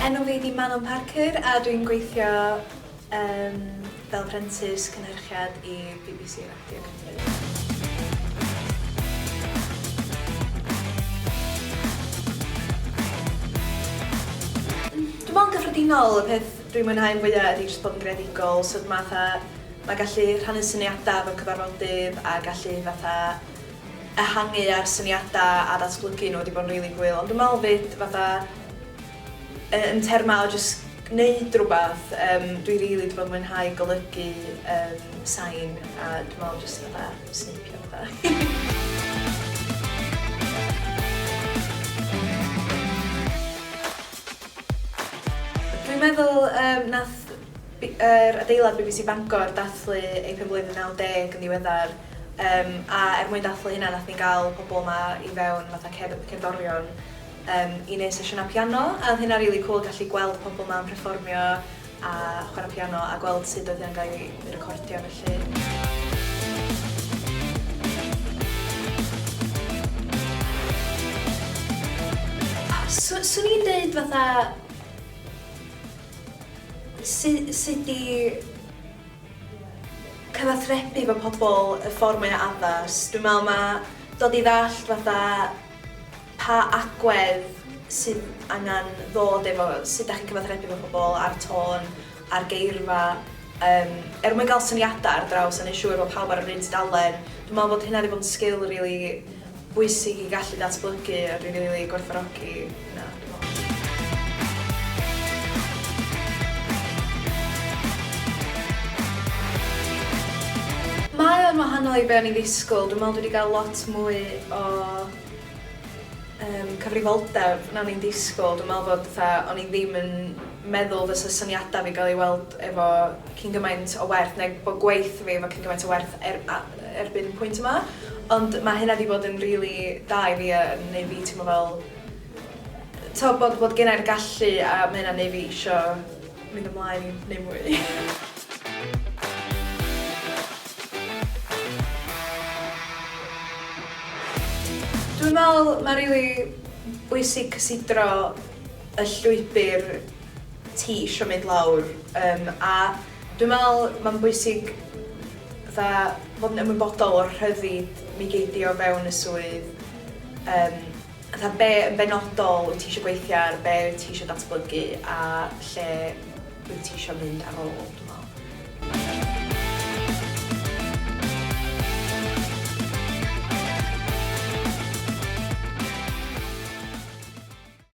Enw fi 'di Manon Parker a dwi'n gweithio yym fel prentis cynhyrchiad i BBC Radio Cymru. Dwi'n meddwl yn gyffredinol y peth dwi'n mwynhau fwya ydi jyst bod yn greadigol so ma' fatha ma' gallu rhannu syniadau efo cyfarfodydd a gallu fatha ehangu ar syniadau a datblygu nhw 'di bod yn rili hwyl. Ond dwi'n meddwl 'fyd fatha yy yn termau o jyst gwneud rwbath yym dwi rili 'di bod yn mwynhau golygu yym sain a dwi'n meddwl jyst fatha sneipio petha. Dwi'n meddwl yym nath B- yr adeilad BBC Bangor dathlu ei phen-blwydd yn 90 yn ddiweddar yym a er mwyn dathlu hynna nath ni gael pobl 'ma i fewn fatha cer- cerddorion yym i neud sesiynau piano a oedd hynna rili cŵl gallu gweld pobl 'ma yn perfformio a chwarae piano a gweld sut oedd hynna'n gael ei recordio felly. Sw- 'swn i'n deud fatha su- sut i cyfathrebu efo pobl y ffordd mwya addas. Dwi'n meddwl ma' dod i ddallt fatha pa agwedd sydd angen ddod efo sut dach chi'n cyfathrebu efo pobl a'r tôn a'r geirfa yym er mwyn gael syniadau ar draws a neud siŵr bod pawb ar yr un tudalen. Dwi'n meddwl bod hynna 'di bod yn sgil rili bwysig i gallu datblygu a dwi'n rili gwerthfawrogi hynna dwi'n meddwl. Mae o'n wahanol i be o'n i'n ddisgwyl, dwi'n meddwl dwi 'di gael lot mwy o yym cyfrifoldeb na o'n i'n disgwyl, dwi'n meddwl bod fatha o'n i ddim yn meddwl fysa syniadau fi gael eu weld efo cyn gymaint o werth neu bod gwaith fi efo cyn gymaint o werth er- a- erbyn y pwynt yma. Ond ma' hynna 'di bod yn rili da i fi a yn neud fi teimlo fel t'o' bod bod gennai'r gallu a ma' hynna'n neud fi isio mynd ymlaen i neud mwy. Dwi'n meddwl ma' rili bwysig cysidro y llwybr ti isio mynd lawr yym a dwi'n meddwl ma'n bwysig fatha fod yn ymwybodol o'r rhyddid mi gei di o fewn y swydd yym fatha be' yn benodol wyt ti isio gweithio ar, be' wyt ti isio datblygu a lle wyt ti isio mynd ar ôl dwi'n meddwl.